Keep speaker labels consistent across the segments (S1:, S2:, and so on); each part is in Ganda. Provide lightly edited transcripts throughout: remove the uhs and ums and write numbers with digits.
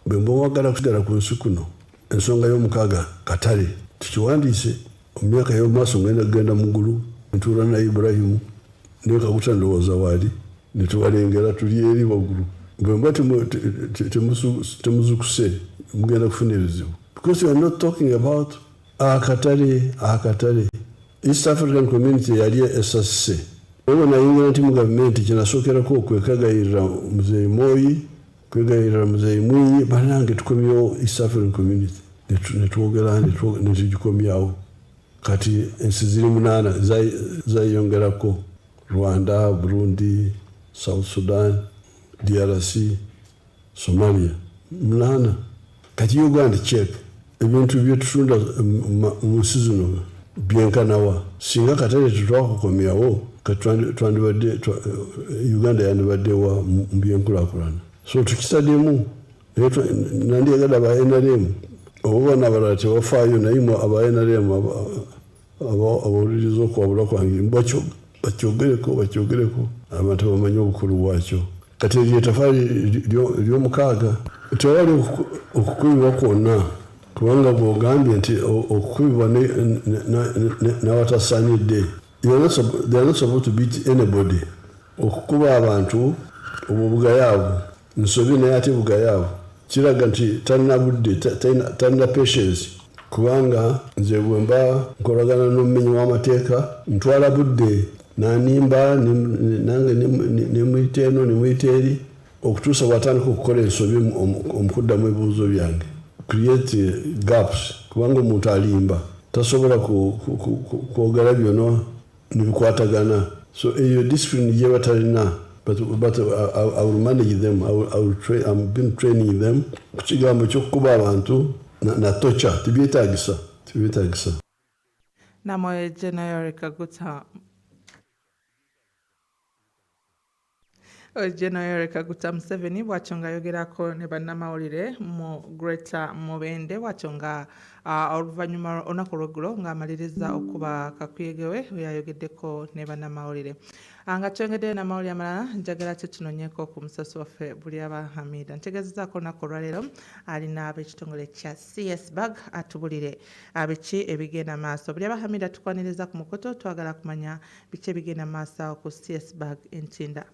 S1: Bwe mba mwagala kusigala ku nsi kuno, ensonga y'omukaaga katale tukiwandiise. Mu myaka y'omumaaso ngenda kugenda mu ggulu, ntuula na Ibulayimu ne Kaguta, ndowooza waali ne tubalengera tuli eri waggulu. Bwe mba temuzukuse, mugenda kufuna ebizibu, because we are not talking about akatale. Akatale, East African Community yali esasise. Oba nayingira nti mu gavumenti, kyenasookerako okwekagayirira Muzeeyi Moi, kwegayirira Muzeeyi Mwinyi, banange tukomyewo East African Community. Netwogera netugikomyawo. Kati ensi ziri 8 zayongerako Rwanda, Burundi, South Sudan, DRC, Somalia, 8. Kati Uganda, check ebintu byetutunda mu nsi zino byenkanawa. Singa katale tetwakukomyawo, twandibadde, Uganda yandibaddewa mu byenkulaakulana? So tukitaddemu. Nandyagadde aba NRM oba bano abalala tebafaayo, naye mwe aba NRM abawuliriza okuwabula kwange, bakyogereko, bakyogereko, abantu bamanye obukulu bwakyo. Kati eryo etafaali ly'omukaaga. Tewali okukubibwa kwonna, kubanga bw'ogambye nti okukubibwa n'awatasaanidde, they are not supposed to beat anybody. Okukuba abantu obwo bugayaavu, nsobi, naye ate bugayaavu kiraga nti talina budde, talina patience, kubanga nze bwe mba nkolagana n'omumenyi w'amateeka, ntwala budde, nanimba nange nemuyita eno, nemuyita eri, okutuusa bw'atandika okukola ensobi omukuddamu ebibuuzo byange. Create gaps, kubanga omuntu alimba tasobola kwogera byonna nebikwatagana. So eyo discipline gyeba talina, but I will manage them. I will been training them ku kigambo ky'okukuba abantu na torture tibyetagisa, tibyetagisa.
S2: Namoye General Kaguta. General Kaguta Museveni bw'atyo ng'ayogerako ne bannamawulire mu Greater Mubende, bw'atyo nga oluvannyuma olunaku olweggulo ng'amaliriza okuba kakuyegewe we yayogeddeko ne bannamawulire. Nga twongeddeyo n'amawulire amalala, njagala tutunoonyeeko ku musasi waffe Bulyaba Hamida. Ntegeezezaako olunaku olwaleero alina ab'ekitongole kya CSBAG, atubulire biki ebigenda maaso. Bulyaba Hamida, tukwaniriza ku mukutu. Twagala kumanya biki ebigenda maaso awo ku CSBAG Entinda.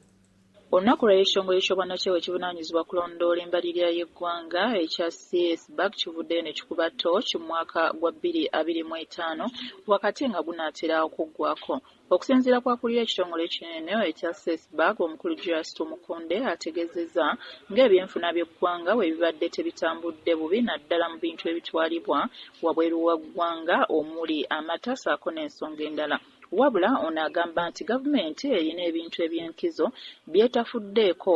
S3: Olunaku lwa ekitongole ky'obwannakyewa ekivunaanyizibwa kulondoola embalirira y'eggwanga ekya CSBAG kivuddeyo ne kikuba ttooci mu mwaka gwa 2025 wakati nga gunaatera okuggwako. Okusinziira ku akulira ekitongole kinene ekya CSBAG, omukulu Julius Tumukunde, ategeezezza ng'ebyenfuna by'eggwanga bwe bibadde tebitambudde bubi, naddala mu bintu ebitwalibwa wabweru wa ggwanga omuli amata ssaako n'ensonga endala. Wabula ono agamba nti gavumenti erina ebintu eby'enkizo by'etafuddeeko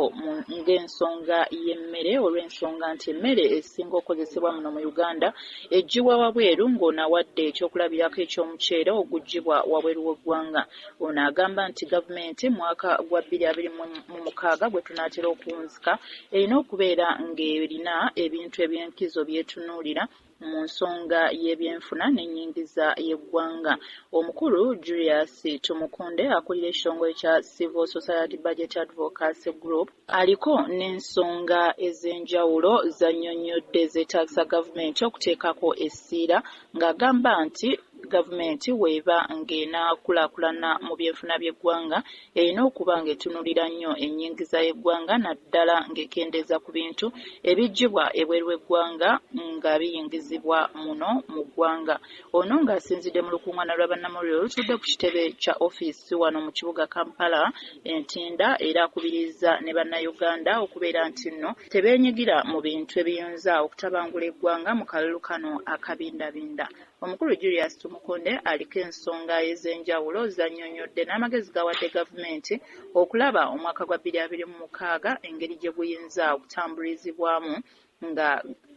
S3: ng'ensonga y'emmere, olw'ensonga nti emmere esinga okukozesebwa muno mu Uganda eggyibwa wabweru, ng'ono awadde ekyokulabirako eky'omuceere oguggyibwa wabweru w'eggwanga. Ono agamba nti gavumenti mwaka gwa 2026 gwe tunaatera okuwunzika erina okubeera ng'erina ebintu eby'enkizo by'etunuulira mu nsonga y'ebyenfuna n'ennyingiza y'eggwanga. Omukulu Julius Tumukunde akulira ekitongole kya Civil Society Budget Advocacy Group aliko n'ensonga ez'enjawulo z'annyonnyodde zeetaagisa gavumenti okuteekako essiira, ng'agamba nti gavumenti bw'eba ng'enaakulaakulana mu byenfuna by'eggwanga, erina okuba ng'etunuulira nnyo ennyingiza y'eggwanga, naddala ng'ekendeeza ku bintu ebiggyibwa ebweru w'eggwanga nga biyingizibwa muno mu ggwanga. Ono ng'asinzidde mu lukuŋŋaana lwa bannamawulire olutudde ku kitebe kya ofiisi wano mu kibuga Kampala Entinda, era akubiriza ne Bannayuganda okubeera nti nno tebeenyigira mu bintu ebiyinza okutabangula eggwanga mu kalulu kano akabindabinda. Omukulu Julius Tumukunde aliko ensonga ez'enjawulo z'annyonnyodde n'amagezi g'awadde gavumenti okulaba omwaka gwa 2026 engeri gye guyinza okutambulizibwamu nga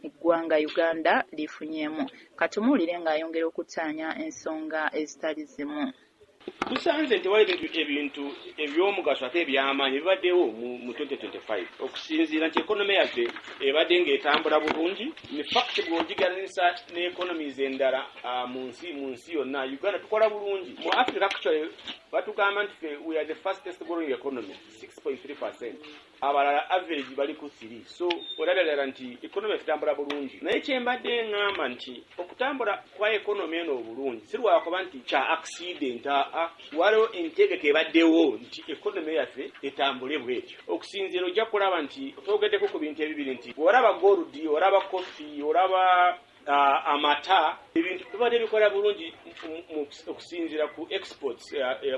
S3: eggwanga Uganda lifunyeemu. Katumuwulire ng'ayongera okuttaanya ensonga ezitali zimu.
S4: Tusanze nti waliwo ebintu eby'omugaso ate eby'amaanyi ebibaddewo mu 2025, okusinziira nti economy yaffe ebadde ng'etambula bulungi. In fact, bw'ogigaranisa ne economies endala mu nsi yonna, Uganda tukola bulungi. Mu Africa, actually, batugamba nti we are the fastest growing economy, 6.3%. Abalala average bali ku 3. So olabira ddala nti economy etambula bulungi. Naye kyembadde ŋŋamba nti okutambula kwa economy eno obulungi si lwakuba nti kya accident, aa, waliwo entegeka ebaddewo nti economy yaffe etambule bwetyo. Okusinziira ojja kulaba nti twogeddeko ku bintu ebibiri, nti olaba gold, olaba coffee, olaba amata, ebintu bibadde bikola bulungi okusinziira ku exports,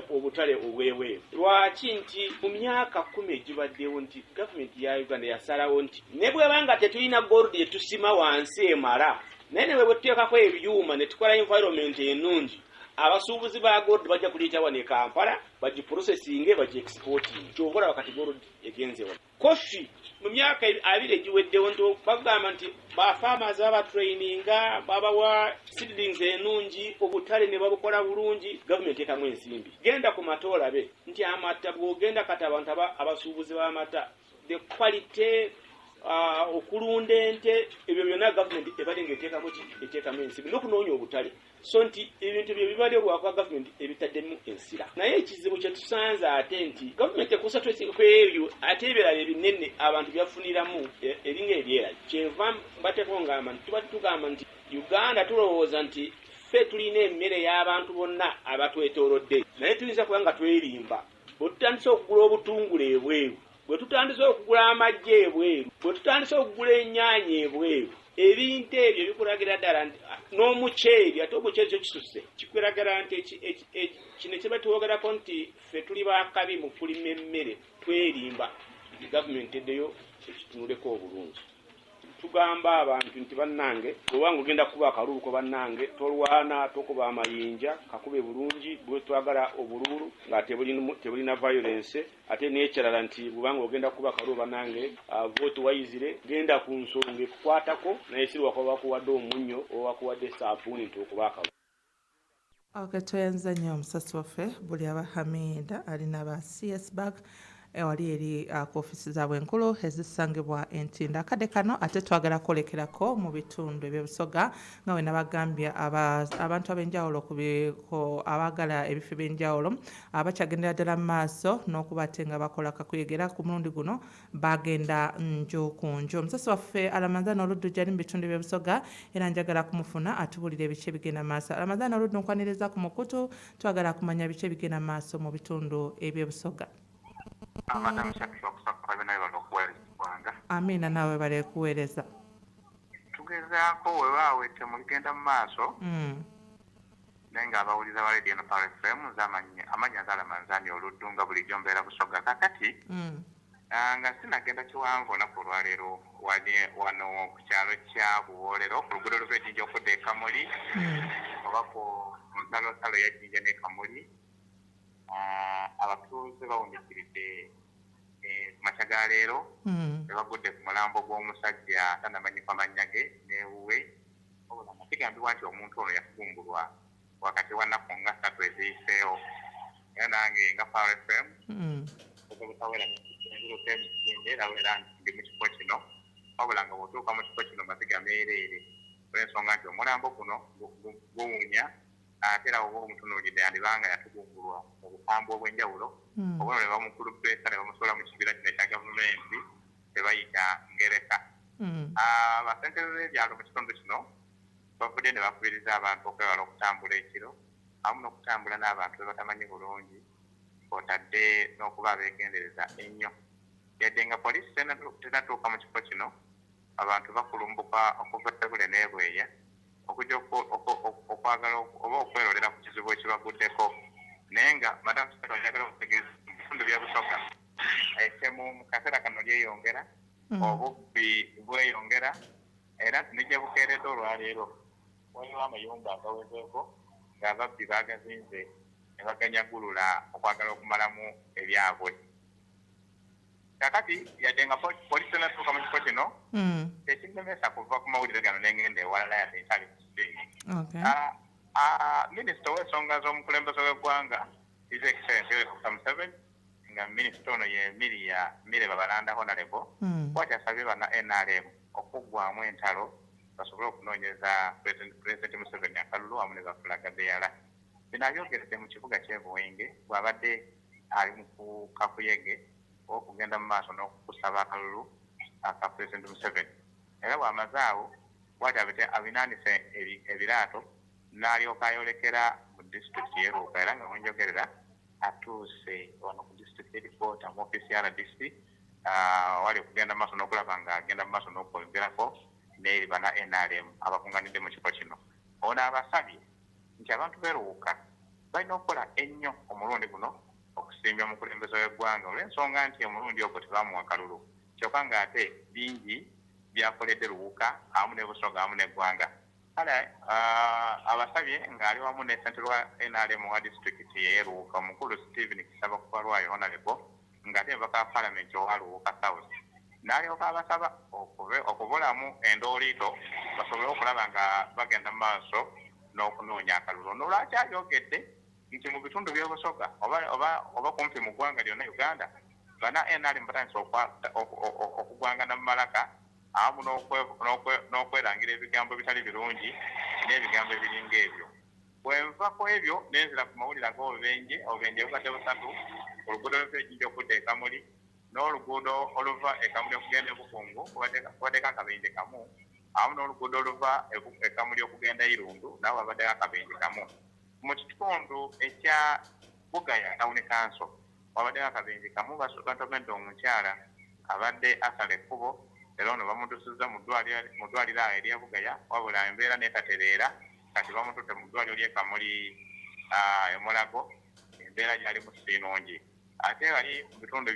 S4: obutale obwebweru. Lwaki nti mu myaka 10 egibaddewo nti gavumenti ya Uganda yasalawo nti ne bweba nga tetulina gold etusima wansi emala, naye ne bwe tuteekako ebyuma ne tukola environment ennungi, abasuubuzi ba gold bajja kuliita wano e Kampala, bagiprocessinge, bagiexporting. Kyova olaba kati gold egenze wano. Coffee mu myaka 20 egiweddewo nti bagamba nti bafarmers babatraininga, babawa seedlings ennungi, obutale ne babukola bulungi, gavumenti ekamu ensimbi. Genda ku mata olabe nti amata bw'ogenda kati abantu abasuubuzi b'amata, the quality, okulunda ente, ebyo byonna gavumenti ebadde ng'eteekamu ki, eteekamu ensimbi n'okunoonya obutale. So nti ebintu bye bibadde lwakuba gavumenti ebitaddemu ensira. Naye ekizibu kye tusanze ate nti gavumenti ekusa ku ebyo, ate ebirala ebinene abantu byafuniramu eringa ebyera. Kyenva mbateeko ngamba nti tuba tugamba nti Uganda tulowooza nti ffe tulina emmere y'abantu bonna abatwetoolodde, naye tuyinza kuba nga twerimba. Bwe tutandise okugula obutungulu ebweru, bwe tutandise okugula amagi ebweru, bwe tutandise okugula ennyaanya ebweru, ebintu ebyo bikulagira ddala nti n'omuceeri, ate omuceeri kyo kisusse, kikulagira nti kino kye batwogerako nti ffe tuli bakabi mu kulima emmere, twerimba. Nti gavumenti eddeyo ekitunuleko obulungi. Tugamba abantu nti bannange, bw'oba ng'ogenda kukuba akaluuko, bannange tolwana, tokuba amayinja, kakube bulungi. Bwe twagala obululu nga tebulina violence. Ate n'ekirala nti bw'oba ng'ogenda kukuba akalulu, bannange, vote wisely, genda ku nsonga ekukwatako, naye si lwakuba bakuwadde omunnyo oba bakuwadde saabuuni nti okuba akalulu.
S2: Okay, tweyanza nnyo omusasi waffe buli aba Hamida alina ba CS Bag ewali eri ku ofiisi zaabwe enkulu ezisangibwa Entinda. Akadde kano ate twagala kwolekerako mu bitundu ebyebusoga nga we nabagambye abantu ab'enjawulo abaagala ebifo ebyenjawulo abakyagendera ddala mu maaso n'okuba ate nga bakola kakuyegera. Ku mulundi guno bagenda nju ku nju. Omusasi waffe Alamanzani Oluddu gyali mu bitundu ebyebusoga era njagala kumufuna atubuulire biki ebigenda mu maaso. Alamanzani Oluddu, nkwaniriza ku mukutu. Twagala kumanya biki ebigenda mu maaso mu bitundu ebyebusoga.
S5: Madamu Shakira, okusaba byonna bibala okuweereza eggwanga.
S2: Amiina, naawe bale kuweereza.
S5: Tugezaako wewaawo ettemu ligenda mu maaso, naye ng'abawuliza ba Radio NPR FM, nze amannya nze Alamanzani Oluddu, nga bulijjo mbeera Busoga. Kakati nga sinagenda kiwanvu, olunaku olwaleero wali wano ku kyalo kya Buwoolero ku luguudo luva e Jjinja okudda e Kamuli, oba ku nsalosalo ya Jjinja ne Kamuli. Abatuuze bawundikiridde ku makya ga leero ne bagudde ku mulambo gw'omusajja atanamanyikwa mannya ge n'ewuwe, wabula nga kigambibwa nti omuntu ono yafumbulwa wakati wa nnaku nga 3 eziyiseewo. Era nange nga Power FM obutawera enziruka emisinde era wera ndi mu kifo kino, wabula nga bw'otuuka mu kifo kino maziga meereere, olw'ensonga nti omulambo guno guwunya, ate era oba omutunuulidde yandibanga yatugumbulwa mu bukambwe obw'enjawulo. Obuno ne bamukulubeesa ne bamusuula mu kibira kino ekya gavumenti tebayita Ngereka. Abasentebe b'ebyalo mu kitundu kino bavudde ne bakubiriza abantu okwewala okutambula ekiro awamu n'okutambula n'abantu be batamanyi bulungi, kw'otadde n'okuba abeegendereza ennyo. Yadde nga poliisi tennatuuka mu kifo kino, abantu bakulumbuka okuva Ebule n'Ebweya okujja okwagala oba okwerolera ku kizibu ekibaguddeko. Naye nga Madamu Sero, njagala okutegeeza mu bitundu bya Busoga ettemu mu kaseera kano lyeyongera, obubbi bweyongera, era nti ne gye bukeeredde olwaleero waliwo amayumba agawezeeko ng'ababbi baagazinze ne baganyagulula okwagala okumalamu ebyabwe. Kakati yadde nga poliisi tennatuuka mu kifo kino, tekinnemesa kuva ku mawulire gano n'engenda ewalala yadde nkyali ku scene. Minisita ow'ensonga z'omukulembeze w'eggwanga, His Excellency Yoweri Kaguta Museveni, nga minisita ono ye Miria Mire Babalanda Honorable, bw'atyo asabye banna NRM okuggwamu entalo basobole okunoonyeza President Museveni akalulu wamu ne bafulagabeala. Bino abyogeredde mu kibuga ky'e Buwenge bw'abadde ali mu kakuyege. Okugenda mu maaso n'okusaba akalulu aka Pulezidenti Museveni. Era bw'amaze awo bwati abinaanise ebiraato n'alyoka ayolekera mu disitulikiti y'e Luuka, era nga wenjogerera atuuse wano ku district headquarter mu ofiisi ya RDC, wali okugenda mu maaso n'okulaba nga agenda mu maaso n'okwogerako n'eri bana NRM abakunganidde mu kifo kino. Ono abasabye nti abantu b'e Luuka balina okukola ennyo omulundi guno okusiimya omukulembeze w'eggwanga, olw'ensonga nti omulundi ogwo tebamuwa kalulu, kyokka ng'ate bingi byakoledde Luuka awamu ne Busoga awamu n'eggwanga. Kale abasabye ng'ali wamu ne ssentebe wa NRM wa disitulikiti ey'e Luuka, omukulu Stephen Kisaba Kubalwayo Honorable, ng'ate mubaka wa Paalamenti owa Luuka South, n'alyoka abasaba okubulamu endooliito basobole okulaba nga bagenda mu maaso n'okunoonya akalulu. Ono lwaki ayogedde nti mu bitundu by'e Busoga oba kumpi mu ggwanga lyonna Uganda, bana NRM batandise okugwangana mu malaka awamu n'okwerangira ebigambo ebitali birungi n'ebigambo ebiringa ebyo. Bwenva ku ebyo nenzira ku mawulire ag'obubenje. Obubenje bubadde busatu: oluguudo oluva e Jinja okudda e Kamuli, n'oluguudo oluva e Kamuli okugenda e Bukungu kubaddeko akabenje kamu, awamu n'oluguudo oluva e Kamuli okugenda e Irundu nawo wabaddeko akabenje kamu. Mu kitundu ekya Bugaya Town Council wabaddeko akabenje kamu, batomedde omukyala abadde asala ekkubo, era ono bamutuusizza mu ddwaliro awo erya Bugaya, wabula embeera n'etatereera. Kati bamututte mu ddwaliro ly'e Kamuli e Mulago, embeera gy'alimu si nnungi. Ate bali mu bitundu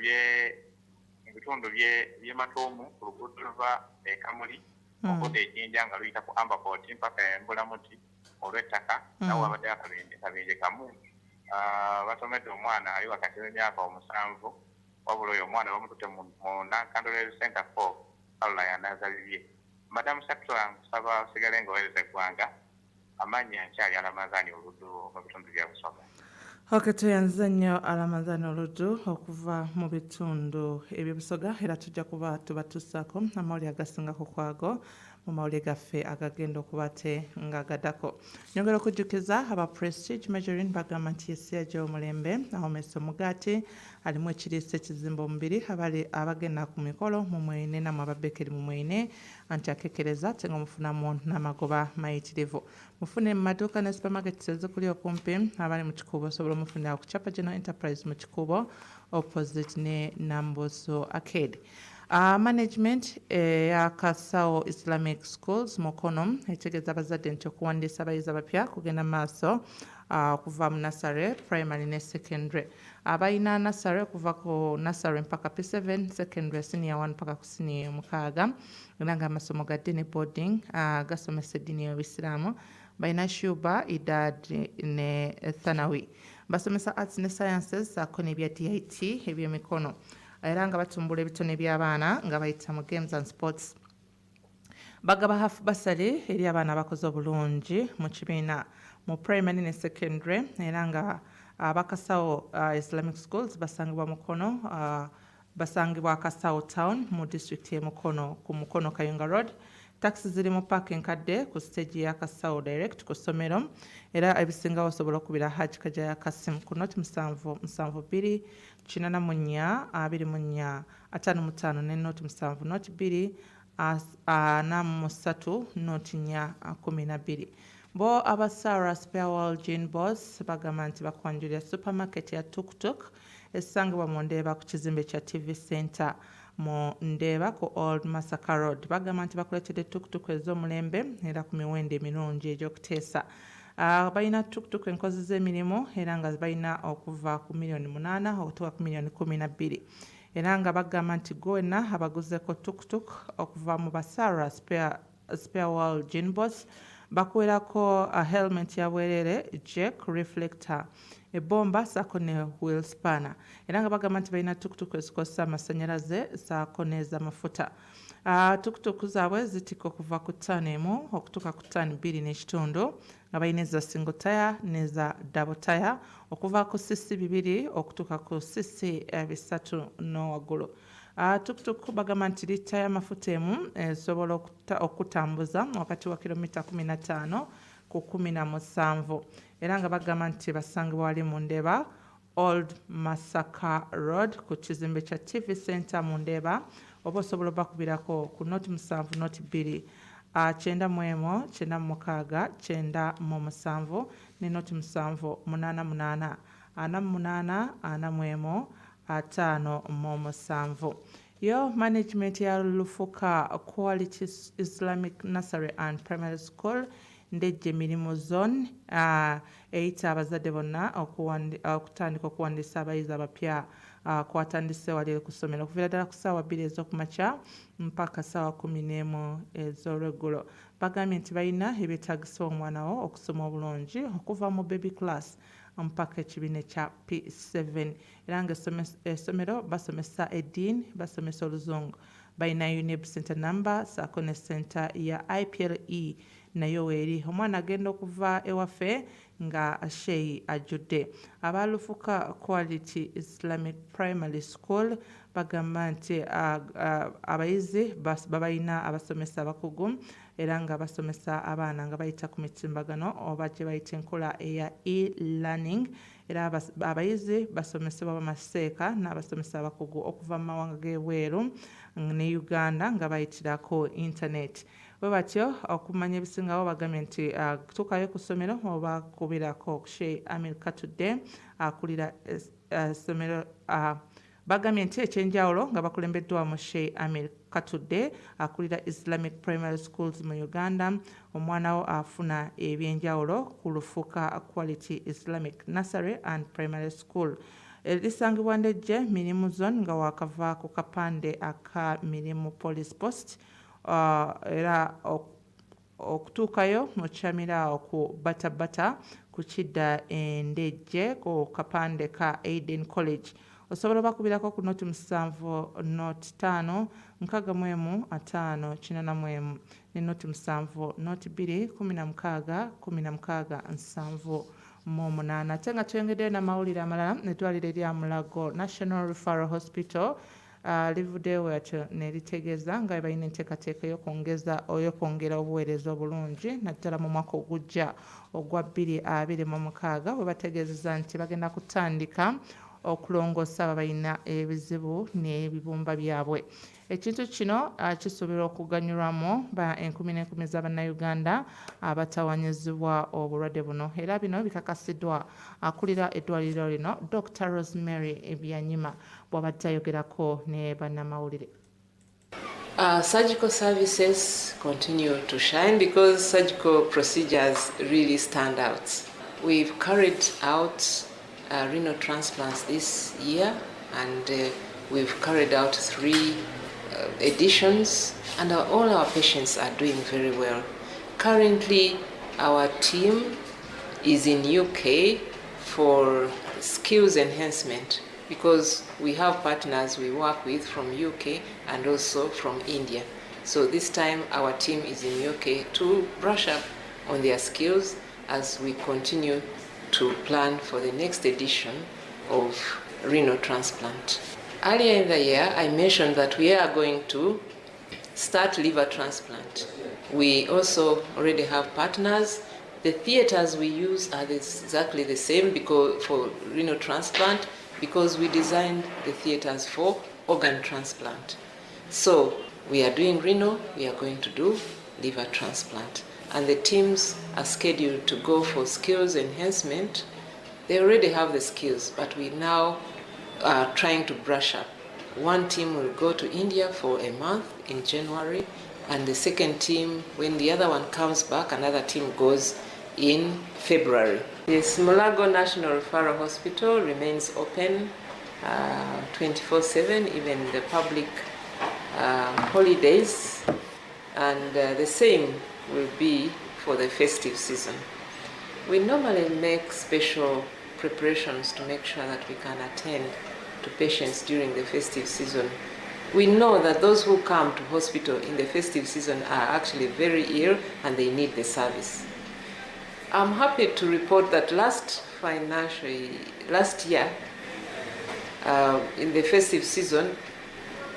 S5: by'e Matuumu ku luguudo luva e Kamuli okudda e Jinja nga luyita ku Amberport mpaka Embulamuti olw'ettaka, nawo wabaddeyo akabenje kamu. Batomedde omwana ali wakati w'emyaka 7, wabula oyo omwana bamututte mu Nankandolo Health Center 4, Allah yanaaza bibye. Madamu Satura, nkusaba osigale ng'oweereza eggwanga. Amannya nkyali Alamazani Oluddu mu bitundu bya Busoga.
S2: Ok, tweyanziza nnyo Alamazani Oluddu okuva mu bitundu ebyebusoga, era tujja kuba tubatuusaako amawulire agasingako kwago mu mawulire gaffe agagenda okuba te nga gaddako. Nyongera okujjukiza aba Prestige Margarine, bagamba nti yesiya gy'omulembe, awomesa omugaati, alimu ekiriisa ekizimba omubiri. Abali abagenda ku mikolo mumwene, namwe ababekeri mumwene, anti akekereza ate nga mufunamu n'amagoba mayitirivu. Mufune mu maduuka ne supermarkets ezikuli okumpi. Abali mu Kikuubo osobola omufunira ku Chapa General Enterprise mu Kikuubo, opposite ne Namboso Arcade. Management eya Kasawo Islamic Schools Mukono etegeeza abazadde nti okuwandiisa abayizi abapya kugenda maaso okuva mu nursery, primary ne secondary. Abalina nursery okuva ku nursery mpaka P7, secondary senior 1 mpaka ku senior 6, era nga amasomo ga dini boarding, gasomesa eddiini y'Obusiraamu. Balina shuba, idad ne thanawi. Basomesa arts ne sciences saako n'ebya DIT ebyemikono, era nga batumbula ebitone by'abaana nga bayita mu games and sports. Bagaba half bursary eri abaana abakoze obulungi mu kibiina mu primary ne secondary, era nga abakasawo Islamic Schools basangibwa Mukono, basangibwa Kasawo Town mu district y'e Mukono, ku Mukono Kayunga Road. Taxi ziri mu paaka enkadde ku stage ya Kasawo direct ku ssomero, era ebisingawo osobola okubira Hajj Kajaya Kasim ku 077 284 24 55 ne 070 02 43 04 12. Bo aba Sarah Sparewell Jean Boss bagamba nti bakwanjulira supermarket ya Tuktuk esangibwa mu Ndeeba ku kizimbe kya TV Center mu Ndeeba ku Old Masaka Road. Bagamba nti bakuleetedde tuktuk ez'omulembe era ku miwendo emirungi egy'okuteesa. Balina tuktuk enkozi z'emirimu, era nga balina okuva ku miliyoni 8 okutuuka ku miliyoni 12, era nga bagamba nti gwe wenna abaguzeeko tuktuk okuva mu Basara Sparewell Jean Boss, bakuwerako helmet ya bwerere, jack, reflector, ebomba saako ne wheel spanner, era nga bagamba nti balina tuktuk ezikozesa amasanyalaze saako n'ez'amafuta. Tuktuk zaabwe zitikka okuva ku ttaano 1 okutuuka ku ttaani 2.5, nga balina eza single tire n'eza double tire, okuva ku cc 2 okutuuka ku cc 3 n'owaggulu. Tuktuk bagamba nti litta y'amafuta emu esobola okutambuza wakati wa kilomita 15 ku 17, era nga bagamba nti basangibwa wali mu Ndeeba. Old Masaka Road ku kizimbe kya TV Center mu Ndeeba, oba osobola obakubirako ku 07 02 91 96 97 ne 07 88 48 41 57. Yo management ya Lufuka Quality Islamic Nursery and Primary School, Ndejje Mirimu Zone, eyita abazadde bonna okutandika okuwandiisa abayizi abapya. Kwatandise wali ku ssomero okuviira ddala ku ssaawa 2 ez'okumakya mpaka ssaawa 11 ez'olweggulo. Bagambye nti balina ebyetaagisa omwana wo okusoma obulungi okuva mu baby class mpaka ekibiina ekya P7, era nga essomero basomesa eddiini, basomesa Oluzungu, balina UNEB center number saako ne center ya IPLE nayo weeri. Omwana agenda okuva ewaffe nga sheyi ajjudde. Aba Lufuka Quality Islamic Primary School bagamba nti abayizi babalina abasomesa abakugu, era nga basomesa abaana nga bayita ku mitimbagano oba gye bayita enkola eya e-learning, era abayizi basomesebwa bamaseeka n'abasomesa abakugu okuva mu mawanga g'ebweru ne Uganda nga bayitirako internet. Bwe batyo okumanya ebisingawo bagambye nti tuukayo ku ssomero oba kubirako Sheikh Amir Katudde akulira essomero. Bagambye nti ekyenjawulo nga bakulembeddwamu Sheikh Amir Katudde akulira Islamic Primary Schools mu Uganda, omwana wo afuna ebyenjawulo ku Lufuka Quality Islamic Nursery and Primary School, lisangibwa Ndejje Mirimu Zone nga wakava ku kapande aka Mirimu Police Post. Era okutuukayo mukyamira awo ku Batabata ku kidda Endejje ku kapande ka Aiden College. Osobola obakubirako ku 07 05 61 5 81 ne 07 02 16 16 78. Ate nga tweyongeddeyo n'amawulire amalala, eddwaliro erya Mulago National Referral Hospital livuddeyo bwatyo ne litegeeza nga balina enteekateeka ey'okwongera obuweereza obulungi naddala mu mwaka ogujja ogwa 2026, bwe bategeezezza nti bagenda kutandika okulongoosa abo abalina ebizibu n'ebibumba byabwe. Ekintu kino kisuubirwa okuganyulwamu ba enkumi n'enkumi z'Abannayuganda abatawanyizibwa obulwadde buno, era bino bikakasiddwa akulira eddwaliro lino, Dr Rosemary Byanyima, bw'abadde ayogerako ne bannamawulire.
S6: Surgical services continue to shine because surgical procedures really stand out. We've carried out renal transplants this year and we've carried out three editions, and all our patients are doing very well. Currently, our team is in UK for skills enhancement because we have partners we work with from UK and also from India. So this time our team is in UK to brush up on their skills as we continue to plan for the next edition of renal transplant. Earlier in the year, I mentioned that we are going to start liver transplant. We also already have partners. The theaters we use are exactly the same because for renal transplant, because we designed the theaters for organ transplant. So we are doing renal, we are going to do liver transplant. And the teams are scheduled to go for skills enhancement. They already have the skills, but we now are trying to brush up. One team will go to India for a month in January, and the second team, when the other one comes back, another team goes in February. Yes, Mulago National Referral Hospital remains open 24/7, even the public holidays, and the same will be for the festive season. We normally make special preparations to make sure that we can attend to patients during the festive season. We know that those who come to hospital in the festive season are actually very ill and they need the service. I'm happy to report that last year, in the festive season,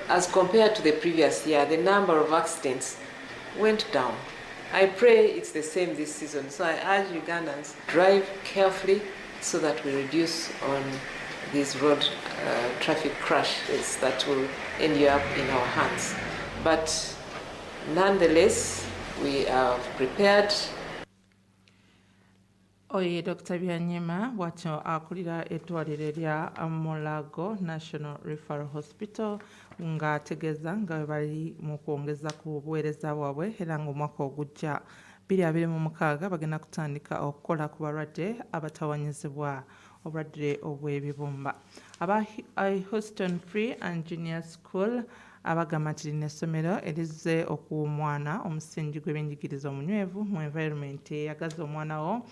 S6: as compared to the previous year, the number of accidents went down. I pray it's the same this season. So I urge Ugandans, drive carefully so that we reduce on these road traffic crashes that will end you up in our hands. But nonetheless, we are prepared.
S2: Oyo ye Dr Byanyima bwatyo akulira eddwaliro erya Mulago National Referral Hospital ng'ategeeza nga bwe bali mu kwongeza ku buweereza bwabwe era ng'omwaka ogujja 2026 bagenda kutandika okukola ku balwadde abatawanyizibwa obulwadde obw'ebibumba. Aba Houston Free and Junior School abagamba nti lino essomero erizze okuwa omwana omusingi gw'ebyenjigiriza omunywevu mu environment eyagaza omwana wo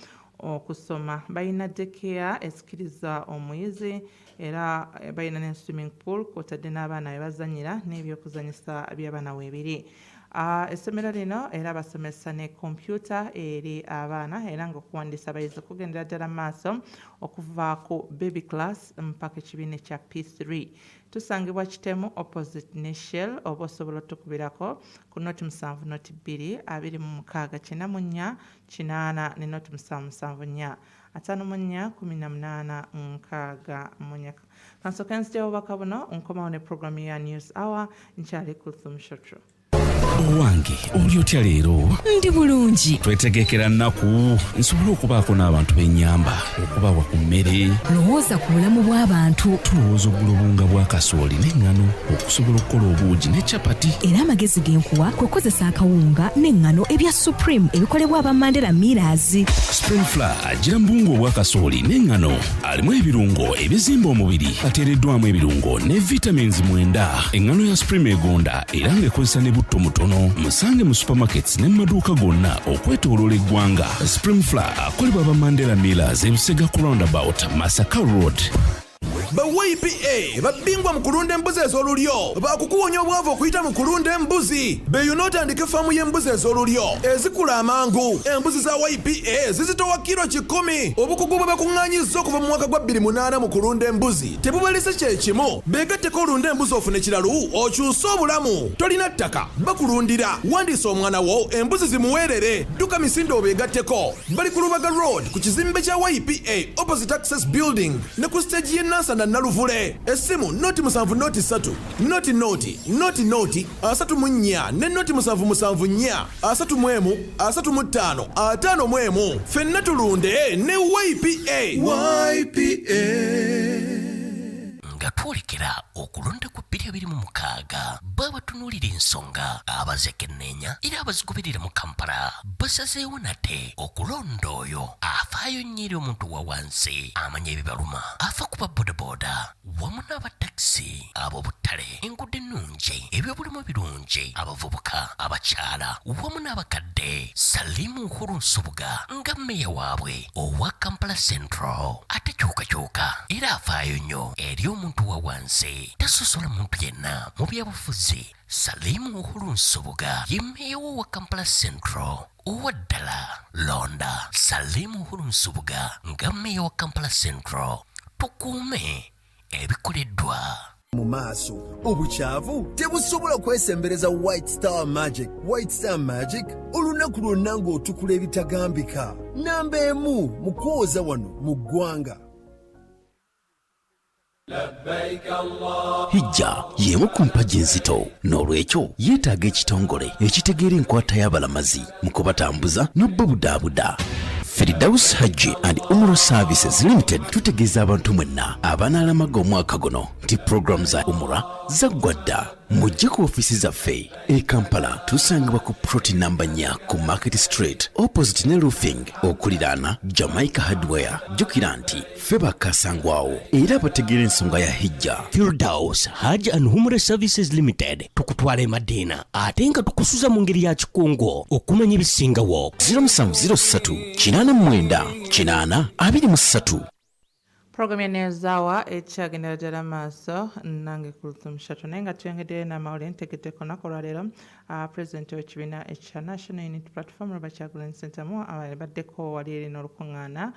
S2: okusoma. Balina daycare esikiriza omuyizi era balina ne swimming pool kw'otadde n'abaana we bazannyira n'ebyokuzannyisa by'abaana weebiri. Essomero lino era basomesa ne kompyuta eri abaana era ng'okuwandiisa abayizi kugendera ddala mu maaso okuva ku baby class mpaka ekibiina ekya P3. Tusangibwa Kitemu opposite ne Shell oba osobola otukubirako ku 0 7 0 2 26 94 80 ne 0 7 7 4 54 18 64. Kansooke nzigyewo obubaka buno, nkomawo ne programu ya News Hour. Nkyali Kulthum Shotro.
S7: Owange, oli otya leero?
S8: Ndi bulungi.
S7: Twetegekera nnaku nsobole okubaako n'abantu b'ennyamba okubawa ku mmere.
S8: Lowooza ku bulamu bw'abantu.
S7: Tulowooza okugula obuwunga bwa kasooli n'eŋŋano okusobola okukola obuugi ne capati.
S8: Era amagezi ge nkuwa kwe kukozesa akawunga n'eŋŋano ebya Supreme ebikolebwa aba Mandela Millers.
S7: Supreme Flour agira mu buwunga obwa kasooli n'eŋŋano, alimu ebirungo ebizimba omubiri, ateereddwamu ebirungo ne vitamins 9. Eŋŋano ya Supreme egonda era ng'ekozesa ne butto mutono. Musange mu supermarkets ne mu maduuka gonna okwetooloola eggwanga. Supreme Flour akolebwa aba Mandela Millers, ebusega ku roundabout, Masaka Road.
S9: Ba YPA babingwa mu kulunda embuzi ez'olulyo. Bakukuwonya obwavu okuyita mu kulunda embuzi. Beeyuna otandika efaamu y'embuzi ez'olulyo ezikula amangu. Embuzi za YPA zizitowa kiro 100. Obukugu bwe bakuŋŋaanyizza okuva mu mwaka gwa 2008 mu kulunda embuzi tebubalise kyekimu. Beegatteko olunda embuzi ofune kiralu okyuse obulamu. Tolina ttaka, bakulundira. Wandiisa omwana wo, embuzi zimuweerere. Dduka misinde obeegatteko. Bali ku Lubaga Road ku kizimbe kya YPA opposite Access Building ne ku stage y'e Nansana Naluvule. Essimu 0 7 0 3 0 0 0 0 34 ne 0 7 7 4 31 35 51. Ffenna tulunde ne YPA. YPA.
S10: Nga twolekera okulonda ku 2026, babatunuulira ensonga abazekenneenya era abazigoberera mu Kampala basazeewo nate okulonda oyo afaayo nnyo eri omuntu wa wansi, amanya ebibaluma, afa ku babodaboda wamu n'abatakisi, ab'obutale, enguudo ennungi, ebyobulimu ebirungi, abavubuka, abakyala wamu n'abakadde. Salimu Uhuru Nsubuga nga mmeya waabwe owa Kampala Central atekyukakyuka era afaayo nnyo eri omuntu wa wansi, tasosola muntu yenna mu byabufuzi. Salimu Uhuru Nsubuga ye mmeya wo wa Kampala Central owa ddala. Londa Salimu Uhuru Nsubuga nga mmeya wa Kampala Central, tukuume ebikoleddwa.
S11: Mu maaso obukyavu tebusobola kwesembereza White Star Magic. White Star Magic olunaku lwonna ng'otukula ebitagambika. Namba 1 mu kwoza wano mu ggwanga.
S10: Hijja y'emu ku mpagi enzito, n'olwekyo yeetaaga ekitongole ekitegeera enkwata y'abalamazi mu kubatambuza n'obbabudaabuda. Firdaus Hajji and Umro Services Limited tutegeeza abantu mwenna abanaalamaga omwaka guno nti puroguramu za umura zaggwa dda. Mujje ku ofiisi zaffe e Kampala, tusangibwa ku plot namba 4 ku Market Street opposite ne Roofing, okuliraana Jamaica Hardware. Jjukira nti ffe bakasangwawo era abategeera ensonga ya hijja.
S12: Firdaus Hajj and Umrah Services Limited, tukutwala e Madiina ate nga tukusuza mu ngeri ya kikungu. Okumanya ebisingawo
S10: 0703 89 80 23.
S2: Puroguramu ya News Hour ekyagendera ddala maaso nange Kulthum Shato, naye nga tuyongeddeyo n'amawulire. Ntegeddeko olunaku olwaleero. Pulezidenti w'ekibiina ekya National Unity Platform Robert Kyagulanyi Ssentamu abaddeko wali eri n'olukuŋŋaana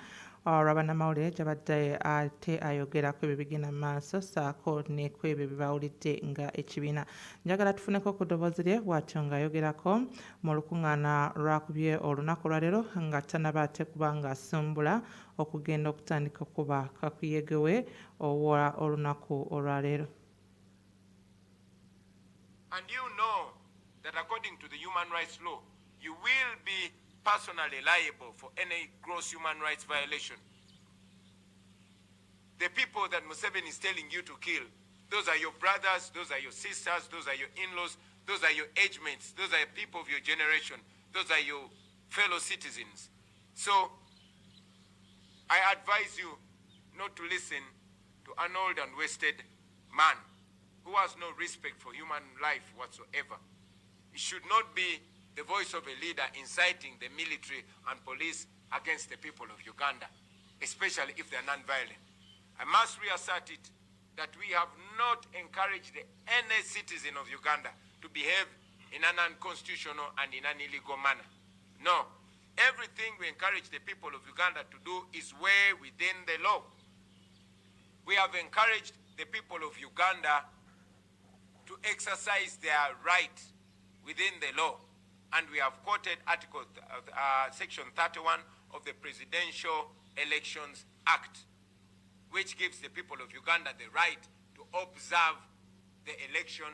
S2: olw'abannamawulire gy'abadde ate ayogerako ebyo bigenda mu maaso ssaako ne ku ebyo bye bawulidde nga ekibiina. Njagala tufuneko ku ddoboozi lye bw'atyo ng'ayogerako mu lukuŋŋaana lwakubye olunaku olwaleero nga tannaba ate kuba ng'asimbula okugenda okutandika okuba kakuyege we owa olunaku olwaleero.
S13: And you know that according to the human rights law, you will be personally liable for any gross human rights violation. The people that Museveni is telling you to kill, those are your brothers, those are your sisters, those are your in-laws, those are your age mates, those are people of your generation, those are your fellow citizens. So I advise you not to listen to an old and wasted man who has no respect for human life whatsoever. It should not be the voice of a leader inciting the military and police against the people of Uganda, especially if they are non-violent. I must reassert it that we have not encouraged any citizen of Uganda to behave in an unconstitutional and in an illegal manner. No. Everything we encourage the people of Uganda to do is way within the law. We have encouraged the people of Uganda to exercise their right within the law. And we have quoted Article Section 31 of the Presidential Elections Act, which gives the people of Uganda the right to observe the election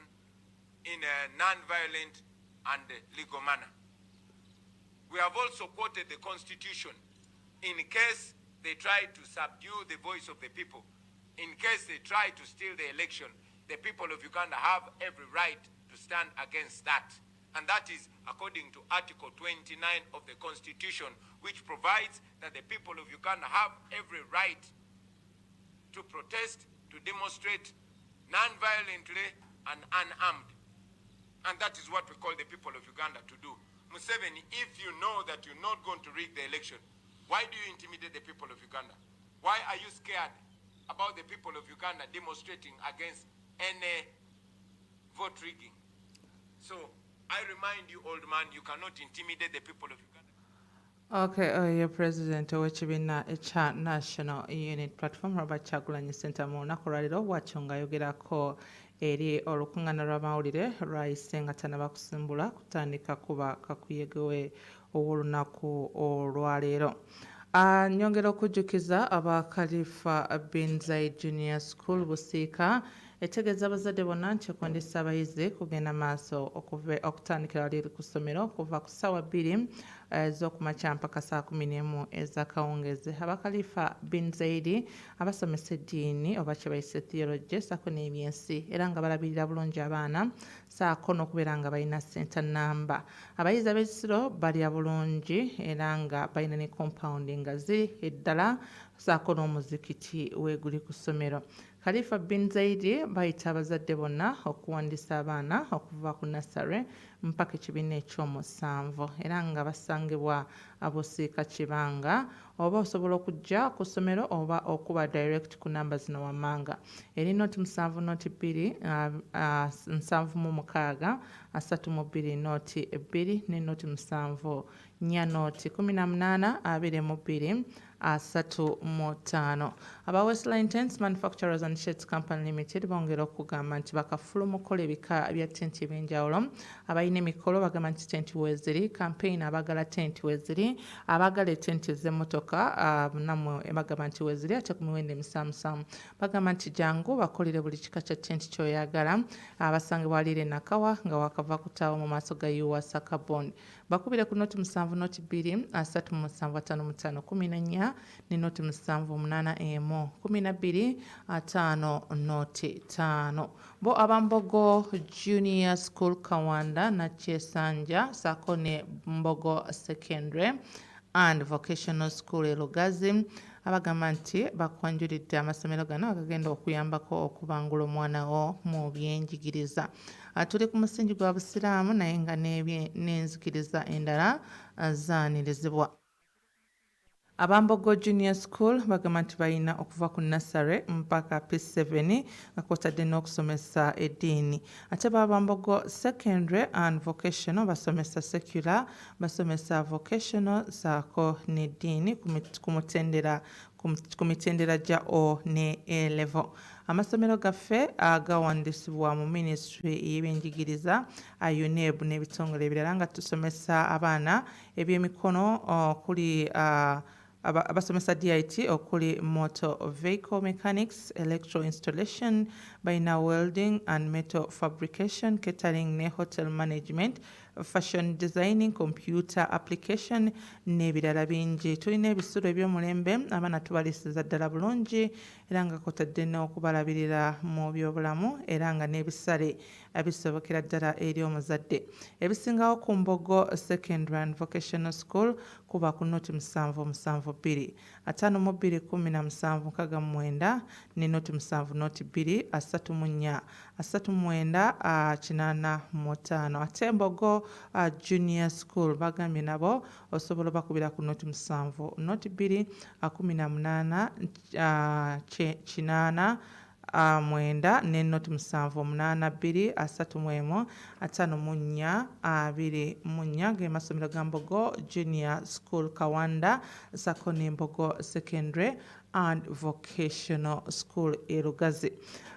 S13: in a non-violent and legal manner. We have also quoted the Constitution in case they try to subdue the voice of the people, in case they try to steal the election, the people of Uganda have every right to stand against that. And that is according to Article 29 of the Constitution, which provides that the people of Uganda have every right to protest, to demonstrate non-violently and unarmed. And that is what we call the people of Uganda to do. Museveni, if you know that you're not going to rig the election, why do you intimidate the people of Uganda? Why are you scared about the people of Uganda demonstrating against any vote rigging? So I remind you, old man, you cannot intimidate the people of Uganda.
S2: Okay, oyo President ow'ekibiina ekya National Unity Platform Robert Kyagulanyi Ssentamu olunaku olwaleero bw'atyo ng'ayogerako eri olukuŋŋaana lw'amawulire lwayise nga tannaba kusimbula kutandika kuba kakuyege we ow'olunaku olwaleero. Nyongera okujjukiza aba Khalifa bin Zaid Junior School Busiika etegeeza abazadde bonna nti okuwandiisa abayizi kugenda maaso okutandikira wali ku ssomero okuva ku ssaawa 2 ez'okumakya mpaka saa 11 ez'akawungeezi. Aba Khalifa bin Zaidi abasomesa eddiini oba kye bayise theology ssaako n'ebyensi era nga balabirira bulungi abaana ssaako n'okubeera nga balina center namba. Abayizi ab'ekisiro balya bulungi era nga balina ne compound nga ziri eddala ssaako n'omuzikiti weeguli ku ssomero. Khalifa bin Zaidi bayita abazadde bonna okuwandiisa abaana okuva ku nursery mpaka ekibiina ekyomusanvu era nga basangibwa Busiika Kibanga, oba osobola okujja ku ssomero oba okuba direct ku namba zino wammanga eri 0 7 0 2 76 32 0 2 ne 0 7 4 0 18 22 35. Aba Westline Tents Manufacturers and Shades Company Limited bongera okugamba nti bakafulu mu kukola ebika bya tenti ebyenjawulo. Abalina emikolo bagamba nti tenti weeziri, campaign abaagala tenti weeziri, abaagala etenti ez'emmotoka nammwe bagamba nti weeziri ate ku miwendo emisaamusaamu. Bagamba nti jangu bakolere buli kika kya tenti ky'oyagala. Abasangibwa waliire Nakawa nga wakava ku ttaawo mu maaso ga Uwasa Carbon. Bakubire ku 0 7 0 2 37 55 14 ne 0 7 8 1 12 5 0 5. Bo abambogo Junior School Kawanda Nakyesanja ssaako ne Mbogo Secondary and Vocational School e Lugazi abagamba nti bakwanjulidde amasomero gano agagenda okuyambako okubangula omwana wo mu byenjigiriza. Tuli ku musingi gwa busiraamu naye nga n'enzikiriza endala zaanirizibwa. Aba Mbogo Junior School bagamba nti balina okuva ku nursery mpaka P7 nga kwotadde n'okusomesa eddiini. Ate bo aba Mbogo Secondary and Vocational basomesa secular, basomesa vocational ssaako n'eddiini ku mutendera ku mitendera gya O ne A level. Amasomero gaffe gawandiisibwa mu minisitule y'ebyenjigiriza, UNEB n'ebitongole ebirala nga tusomesa abaana ebyemikono okuli abasomesa DIT okuli motor vehicle mechanics, electro installation, balina welding and metal fabrication, catering ne hotel management, fashion designing, computer application n'ebirala bingi. Tulina ebisulo eby'omulembe, abaana tubalisiza ddala bulungi era nga kwotadde n'okubalabirira mu byobulamu era nga n'ebisale bisobokera ddala eri omuzadde. Ebisingawo ku Mbogo Secondary and Vocational School kuba ku 0 7 7 2 52 17 69 ne 0 7 0 2 34 39 85. Ate Mbogo Junior School bagambye nabo osobola bakubira ku 0 7 0 2 18 8 9 ne 0 7 8 2 31 54 24. Ge masomero ga Mbogo Junior School Kawanda sako ne Mbogo Secondary and Vocational School e Lugazi.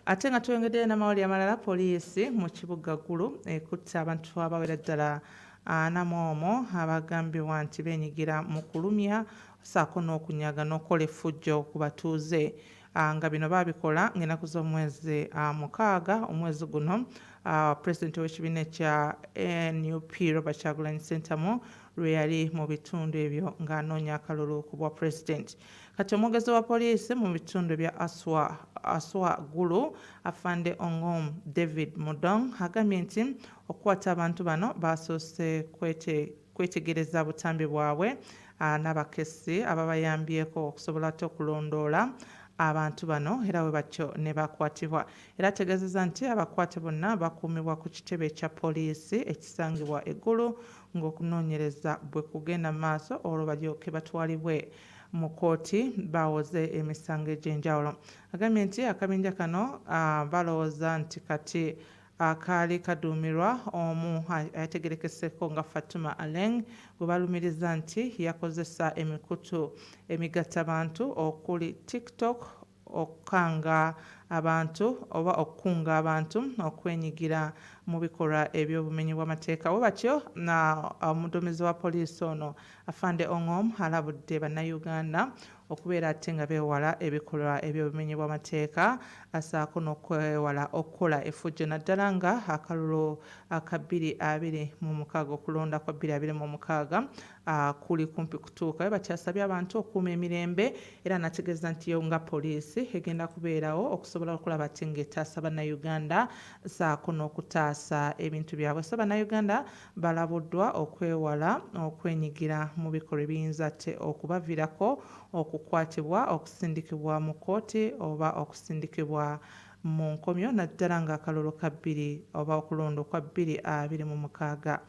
S2: Ate nga tweyongeddeyo n'amawulire amalala, poliisi mu kibuga Gulu ekutte abantu abawera ddala 41 abagambibwa nti beenyigira mu kulumya ssaako n'okunyaga n'okukola effujjo ku batuuze, nga bino baabikola ng'ennaku z'omwezi 6 omwezi guno, pulezidenti w'ekibiina ekya NUP Robert Kyagulanyi Ssentamu lwe yali mu bitundu ebyo ng'anoonya akalulu ku bwa pulezidenti. Kati omwogezi wa poliisi mu bitundu bya Aswa Gulu, Afande Ongom David Mudong, agambye nti okukwata abantu bano basoose kwetegereza butambi bwabwe n'abakessi ababayambyeko okusobola ate okulondoola abantu bano, era bwe batyo ne bakwatibwa. Era ategeezezza nti abakwate bonna bakuumibwa ku kitebe kya poliisi ekisangibwa e Gulu ng'okunoonyereza bwe kugenda mu maaso, olwo balyoke batwalibwe mu kkooti bawoze emisango egy'enjawulo. Agambye nti akabinja kano balowooza nti kati akaali kaduumirwa omu ategerekeseko nga Fatuma Aleng, gwe balumiriza nti yakozesa emikutu emigattabantu okuli TikTok okukanga abantu oba okukunga abantu okwenyigira mu bikolwa eby'obumenyi bw'amateeka. Bwe batyo na omuduumizi wa poliisi ono Afande Ongom alabudde Bannayuganda okubeera ate nga beewala ebikolwa eby'obumenyi bw'amateeka, asaako n'okwewala okukola effujjo, naddala nga akalulu aka 2026, okulonda kwa 2026 kuli kumpi kutuuka. Bwe bakyasabye abantu okukuuma emirembe, era n'ategeeza nti yo nga poliisi egenda kubeerawo okusobola okulaba ate ng'etaasa Bannayuganda ssaako n'okutaasa ebintu byabwe. So Bannayuganda balabuddwa okwewala okwenyigira mu bikolwa ebiyinza ate okubaviirako okukwatibwa, okusindikibwa mu kkooti oba okusindikibwa mu nkomyo, naddala ng'akalulu ka bbiri oba okulonda okwa 2026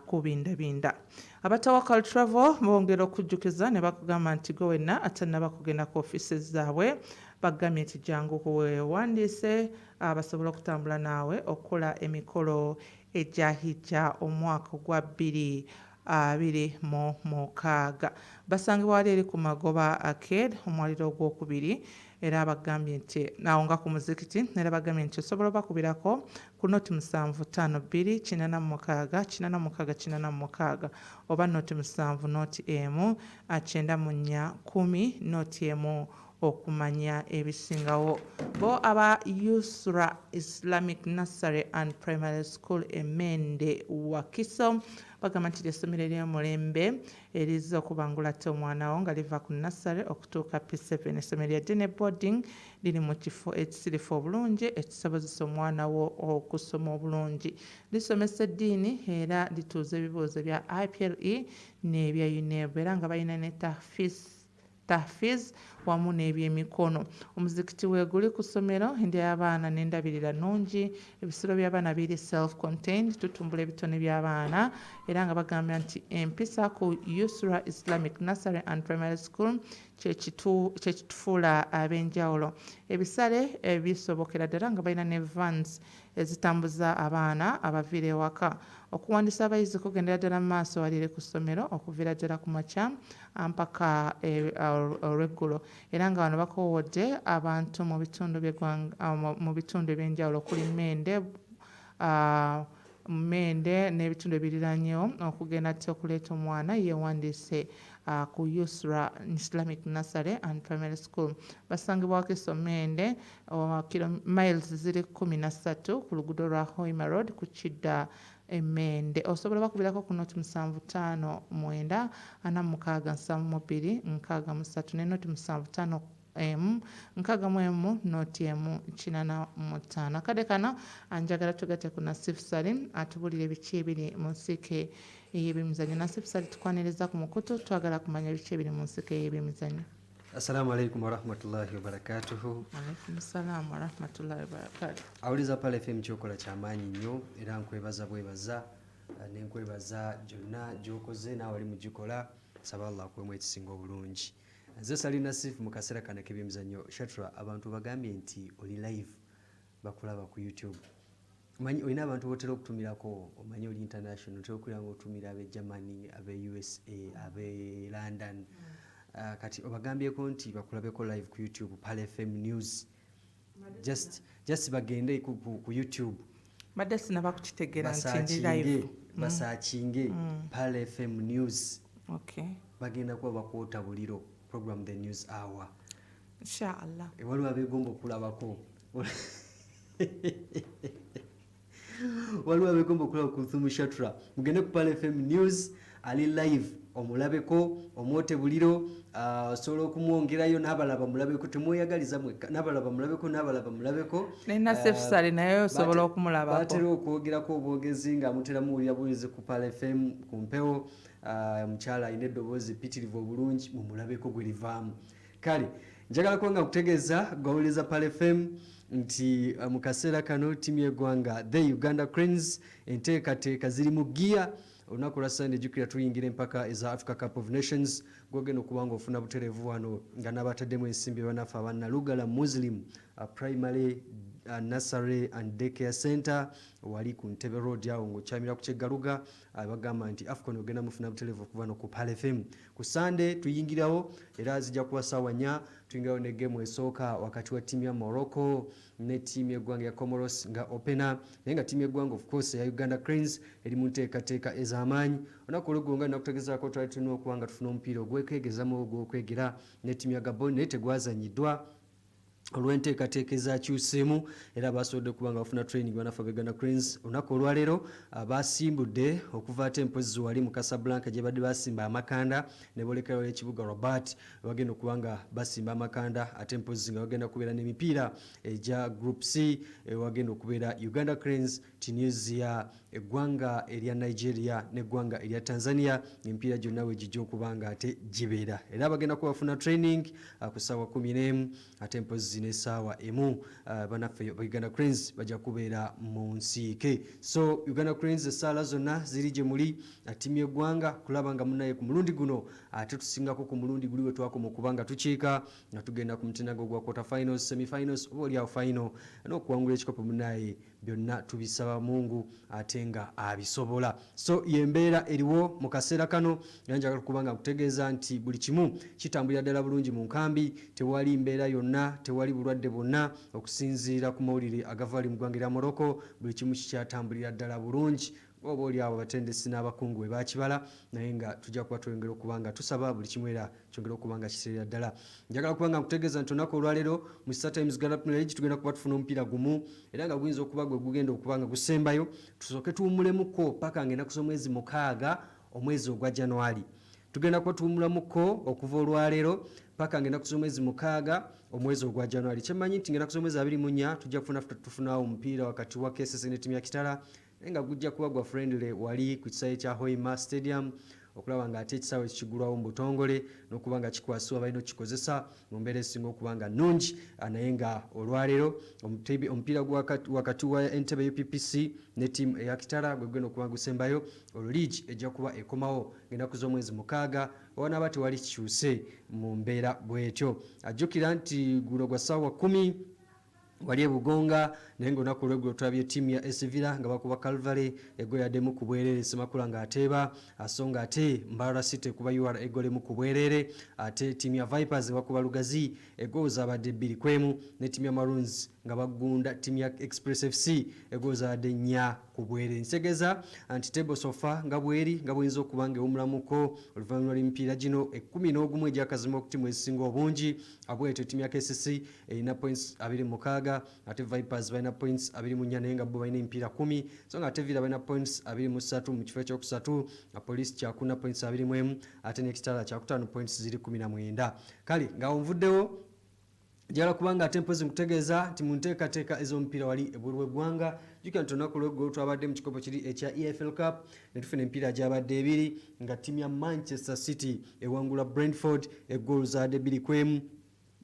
S2: kubindabinda. Aba Tawakal Travel bongera okujjukiza ne bakugamba nti gwe wenna atannaba kugenda ku ofiisi zaabwe, bagambye nti jangu weewandiise basobole okutambula naawe okukola emikolo egya Hijja omwaka ogwa 2026. Basangibwa wali eri ku Magoba Arcade, omwaliro ogwokubiri, era bagambye nti awo nga ku muzikiti. Era bagambye nti osobola obakubirako ku 0 7 5 2 86 86 86 oba 0 7 0 1 94 10 0 1 okumanya ebisingawo. Bo aba Yusra Islamic Nursery and Primary School Emende Wakiso bagamba nti lyessomero ery'omulembe erizza okubangula ate omwana wo nga liva ku nursery okutuuka P7. Essomero lya day boarding, liri mu kifo ekisirifu obulungi ekisobozesa omwana wo okusoma obulungi. Lisomesa eddiini era lituuza ebibuuzo bya IPLE n'ebya UNEB, era nga balina ne tahfiz. Tahfiz wamu n'ebyemikono. Omuzikiti weeguli ku ssomero, endya y'abaana n'endabirira nnungi, ebisulo by'abaana biri self contained, tutumbula ebitone by'abaana era nga bagamba nti empisa ku Yusra Islamic Nursery and Primary School kye kitufuula ab'enjawulo. Ebisale bisobokera ddala nga balina ne vans ezitambuza abaana abaviira ewaka. Okuwandiisa abayizi kugendera ddala mu maaso walire ku ssomero okuviira ddala ku makya mpaka olweggulo era nga bano bakoowodde abantu mu bitundu by'eggwanga mu bitundu eby'enjawulo okuli Mende, Mende n'ebitundu ebiriraanyeewo okugenda ate okuleeta omwana yeewandiise ku Yusra Islamic Nursery and Primary School. Basangibwa Wakiso Mende, miles ziri 13 ku luguudo lwa Hoima Road ku kidda e Mende. Osobola bakubirako ku 0 7 5 9 46 72 63 ne 0 7 5 1 61 0 1 85. Akadde kano njagala tugatte ku Nasif Salim atubulire biki ebiri mu nsiike ey'ebyemizannyo. Nasif Salim, tukwaniriza ku mukutu, twagala kumanya biki ebiri mu nsiike ey'ebyemizannyo.
S14: Assalamu alaikum warahmatullahi wabarakatuhu.
S2: Alaikum salam warahmatullahi wabarakatuh.
S14: Awuliza Pal FM, kyokola kyamaanyi nnyo era nkwebaza bwebaza nenkwebaza gyonna gyokoze naawe ali mugikola. Saba Allah akuwemu ekisinga obulungi. Nze Salim Nasif mu kaseera kano ak'ebyemizannyo. Shatra, abantu bagambye nti oli live, bakulaba ku YouTube. Omanyi olina abantu botera okutumirako, omanyi oli international, otera okubeera nga otumira ab'e Germany, ab'e USA, ab'e London. Kati obagambyeko nti bakulabeko live ku YouTube, Pal FM News. Just bagende ku YouTube.
S2: Mbadde sinaba kukitegeera nti ndi live.
S14: Basearchinge Pal FM News. Bagenda kuba bakwota buliro program, The News Hour.
S2: Inshallah.
S14: Waliwo abeegomba okulabako, waliwo abeegomba okulaba ku Kulthum Shatra. Mugende ku Pal FM News, ali live, omulabeko, omwote buliro. Osobola okumwongerayo n'abalaba mulabeko, temweyagaliza mwekka, n'abalaba mulabeko, n'abalaba mulabeko.
S2: Ne Nasif Sali naye osobola okumulabako.
S14: Batera okwogerako obwogezi nga mutera muwulira buwulizi ku Pal FM ku mpewo. Omukyala alina eddoboozi ppitirivu obulungi, mumulabeko gwe livaamu. Kale njagala kuba nga kutegeeza gwawuliriza Pal FM nti mu kaseera kano ttiimu y'eggwanga, the Uganda Cranes, enteekateeka ziri mu giya. Olunaku lwa Sande, jjukira tuyingira empaka eza Africa Cup of Nations. Gwogenda okuba nga ofuna butereevu wano nga n'abataddemu ensimbi bannaffe aba Nalugala Muslim Primary, Nursery and Daycare Center wali ku Ntebe Road awo ng'okyamira ku Kyeggaluga. Bagamba nti AFCON ogenda mufuna butereevu okuva no ku Pal FM. Ku Sande tuyingirawo era zijja kuba ssaawa 4, tuyingirawo ne gemu esooka wakati wa ttiimu ya Morocco ne ttiimu y'eggwanga ya Comoros nga opener, naye nga ttiimu y'eggwanga of course eya Uganda Cranes eri mu nteekateeka ez'amaanyi. Olunaku olweggulo nga nakutegezaako, twali tulina okuba nga tufuna omupiira ogwekwegezamu ogw'okwegera ne ttiimu ya Gabon, naye tegwazanyiddwa olw'enteekateeka ezakyuseemu, era basobodde okuba nga bafuna training bannaffe aba Uganda Cranes. Olunaku olwaleero basimbudde okuva ate mpozi wali mu Casablanca gye badde basimba amakanda ne boolekerawo ekibuga Rabat, bagenda okuba nga basimba amakanda ate mpozi nga bagenda kubeera n'emipiira egya Group C, wagenda okubeera Uganda Cranes, Tunisia, eggwanga erya Nigeria n'eggwanga erya Tanzania. Emipiira gyonna we gijja okuba nga ate gibeera, era bagenda kuba bafuna training ku ssaawa 11 ate mpozi n'essaawa 1. Bannaffe ba Uganda Cranes bajja kubeera mu nsiike. So Uganda Cranes, essaala zonna ziri gye muli, ttiimu y'eggwanga, kulaba nga munaye ku mulundi guno ate tusingako ku mulundi guli we twakoma okuba nga tukiika nga tugenda ku mutendera gwa quarter finals, semi finals, oba oliawo final n'okuwangula ekikopo. Munaye byonna tubisaba Mungu ate nga abisobola. So yembeera eriwo mu kaseera kano, era njagala kuba nga nkutegeeza nti buli kimu kitambulira ddala bulungi mu nkambi, tewali mbeera yonna, tewali bulwadde bwonna. Okusinziira ku mawulire agava ali mu ggwanga erya Morocco, buli kimu kikyatambulira ddala bulungi, oba oli awo abatendesi n'abakungu bwe bakibala, naye nga tujja kuba twongera okuba nga tusaba buli kimu era kyongera okuba nga kiterera ddala. Njagala kuba nga nkutegeeza nti olunaku olwaleero mu Star Times Uganda Premier League tugenda kuba tufuna omupiira gumu, era nga guyinza okuba gwe gugenda okuba nga gusembayo, tusooke tuwumulemuko paka nga ennaku z'omwezi 6 omwezi ogwa January. Tugenda kuba tuwumulamukko okuva olwaleero paka nga ennaku z'omwezi 6 omwezi ogwa January. Kyemmanyi nti nga ennaku z'omwezi 24 tujja kufuna tufunawo omupiira wakati wa KCC ne ttiimu ya Kitara, naye nga gujja kuba gwa friendly wali ku kisaawe kya Hoima Stadium. Okulaba nga ate ekisaawe kigulwawo mu butongole n'okuba nga kikwasibwa balina okukikozesa mu mbeera esinga okuba nga nnungi. Naye nga olwaleero omupiira wakati wa Entebbe UPPC ne ttiimu eya Kitara gwe gugenda okuba gusembayo. Olwo liigi ejja kuba ekomawo ng'ennaku z'omwezi 6, wanaaba tewali kikyuse mu mbeera bw'etyo. Ajjukira nti guno gwa ssaawa 10 wali e Bugonga. Naye nga olunaku olweggulo tulabye ttiimu ya SC Villa nga bakuba Calvary eggolo yaddemu ku bwereere, Semakula ng'ateeba. So nga ate Mbarara City ekuba URA eggolo emu ku bwereere, ate ttiimu ya Vipers bakuba Lugazi eggolo zaabadde 2-1, ne ttiimu ya Maroons nga bagunda ttiimu ya Express FC eggolo zaabadde 4 ku bwereere. Ntegeeza nti table so far nga bweri, nga buyinza okuba nga ewumulamuko oluvannyuma lw'emipiira gino 11 egyakazima ku ttiimu ezisinga obungi. Bwetyo ttiimu ya KCC erina points 26, ate Vipers balina points 24, naye nga bo balina emipiira 10, so nga ate Villa balina points 23 mu kifo ekyokusatu, Police kyakuna points 21, ate ne Kitara kyakutaano, points ziri 19. Kale nga onvuddewo, njagala kubanga ate mpozi nkutegeeza nti mu nteekateeka ez'omupiira wali ebweru w'eggwanga, jjukira nti olunaku lweggulo twabadde mu kikopo kiri ekya EFL Cup ne tufuna emipiira gyabadde ebiri, nga ttiimu ya Manchester City ewangula Brentford eggoolo zaadde 2-1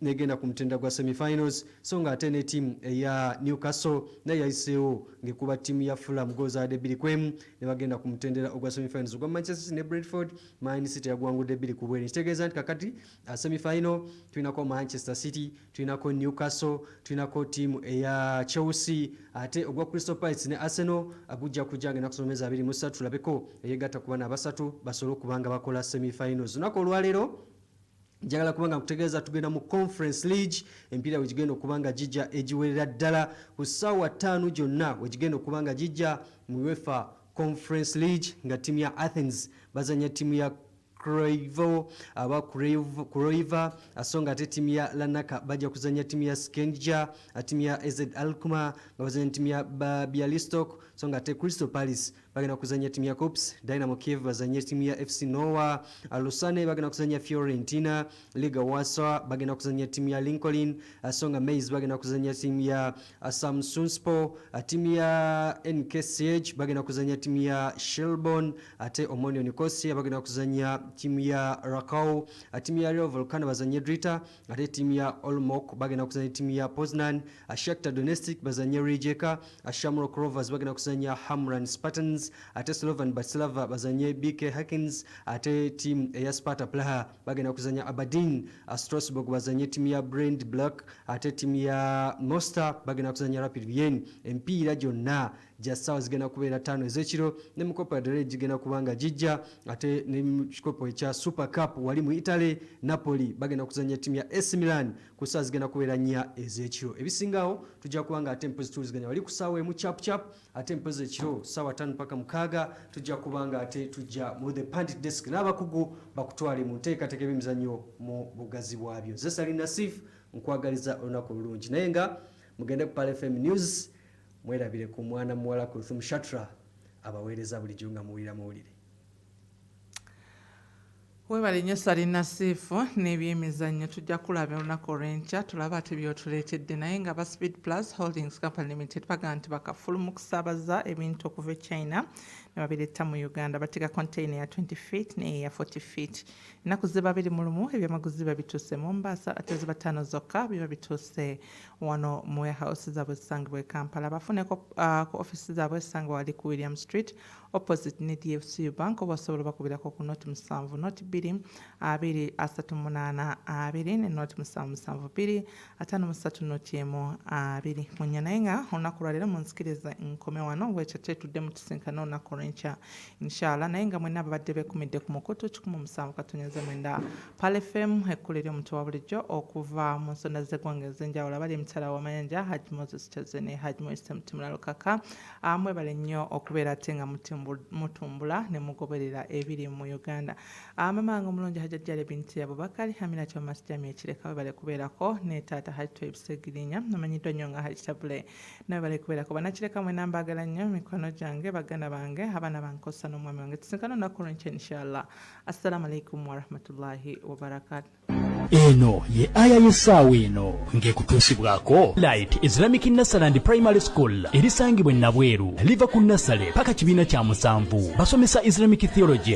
S14: negenda ku mutendera gwa semifinals, so nga ate ne ttiimu eya Newcastle naye yayiseewo ng'ekuba ttiimu ya Fulham goolo zaadde 2-1 ne bagenda ku mutendera ogwa semifinals. Ogwa Manchester City ne Brentford, Man City yagwangudde 2-0. Kitegeeza nti kakati semifinal tulinako Manchester City, tulinako Newcastle, tulinako ttiimu eya Chelsea, ate ogwa Crystal Palace ne Arsenal gujja kujja nga ennaku z'omwezi 23, tulabeko eyegatta ku bana abasatu basobole okuba nga bakola semifinals. Olunaku olwaleero njagala kubanga nkutegeeza tugenda mu Conference League, emipiira wegigenda okuba nga gijja egiwerera ddala ku ssaawa 5 gyonna wegigenda okuba nga gijja mu UEFA Conference League, nga ttiimu ya Athens bazanya ttiimu ya Craiova aba Craiova, so nga ate ttiimu ya Larnaca bajja kuzanya ttiimu ya Shkendija, ttiimu ya AZ Alkmaar nga bazanya ttiimu ya Bialystok, so nga ate Crystal Palace bagenda kuzanya ttiimu ya Cops, Dynamo Kiev bazanye ttiimu ya FC Noah, Lausanne bagenda kuzanya Fiorentina, Legia Warsaw bagenda kuzanya ttiimu ya Lincoln, so nga Mainz bagenda kuzanya ttiimu ya Samsunspor, ttiimu ya NKCH bagenda kuzanya ttiimu ya Shelbourne, ate Omonia Nicosia bagenda kuzanya ttiimu ya Rakow, ttiimu ya Rayo Vallecano bazanye Drita, ate ttiimu ya Olomouc bagenda kuzanya ttiimu ya Poznan, Shakhtar Donetsk bazanye Rijeka, Shamrock Rovers bagenda kuzanya Hamrun Spartans, ate Slovan Bratislava bazanye BK Häcken, ate ttiimu eya Sparta Praha bagenda kuzanya Aberdeen, Strasbourg bazanye ttiimu ya Breidablik, ate ttiimu ya Mostar bagenda kuzanya Rapid Wien. Emipiira gyonna gya ssaawa zigenda kubeera 5 ez'ekiro, ne mu Copa del Rey gigenda kuba nga gijja, ate ne mu kikopo ekya Super Cup wali mu Italy, Napoli bagenda kuzanya ttiimu ya AC Milan ku ssaawa zigenda kubeera 4 ez'ekiro. Ebisingawo tujja kuba nga ate mpozi tuwuliziganya wali ku ssaawa 1 chap chap, ate mpozi ekiro ssaawa 5 paka 6 tujja kuba nga ate tujja mu The Pundit Desk n'abakugu bakutwale mu nteekateeka ebyemizannyo mu bugazi bwabyo. Nze Sali Nasif, nkwagaliza olunaku olulungi, naye nga mugende ku Pearl FM News, mwerabire ku mwana muwala Kulthum Shatra abaweereza bulijjo nga muwulira mawulire.
S2: Weebale nnyo Sali Nasiifu n'ebyemizannyo. Tujja kulaba olunaku olw'enkya, tulaba ate by'otuleetedde. Naye nga ba Speed Plus Holdings Company Limited bagamba nti bakafulu mu kusaabaza ebintu okuva e China ne babireeta mu Uganda. Bateeka container ya 20 feet n'eya 40 feet. Ennaku ziba 21 ebyamaguzi biba bituuse Mombasa, ate ziba 5 zokka biba bituuse wano mu warehouse zaabwe zisangibwa e Kampala. Bafuneko ku ofisi zaabwe zisangibwa wali ku William Street opposite ne DFCU Bank, oba osobola bakubirako ku 070 02 238 2 ne 077 2 53 01 2 munya. Naye nga olunaku lwaleero munzikirize nkome wano bwekyo, tetudde mutusinkana olunaku olw'enkya inshallah. Naye nga mwenna ababadde beekumidde ku mukutu 107.9 Pearl FM, ekkula eri omuntu wa bulijjo, okuva mu nsonda z'eggwanga ez'enjawulo, abali emitala w'amayanja, Haji Moses Kyazze ne Haji Moise Mutimulalo Kaka, mwebale nnyo okubeera ate nga mutumbula ne mugoberera ebiri mu Uganda. Mama wange omulungi Hajja Jjale Binti Abubakari Amina Thomas Jami Ekireka, webale kubeerako, ne taata Haji Toib Segirinya amanyiddwa nnyo nga Haji Tabule, nawe bale kubeerako. Bannakireka mwena mbaagala nnyo, mikwano gyange, baganda bange, abaana bankosa n'omwami wange. Tusinkana olunaku olw'enkya inshallah. Assalamu alaikum warahmatullahi wabarakatu.
S15: Eno ye aya y'essaawa eno ng'ekutuusibwako Light Islamic Nursery and Primary School erisangibwa e Nabweru, liva ku nursery paka kibiina kya musanvu. Basomesa Islamic theology.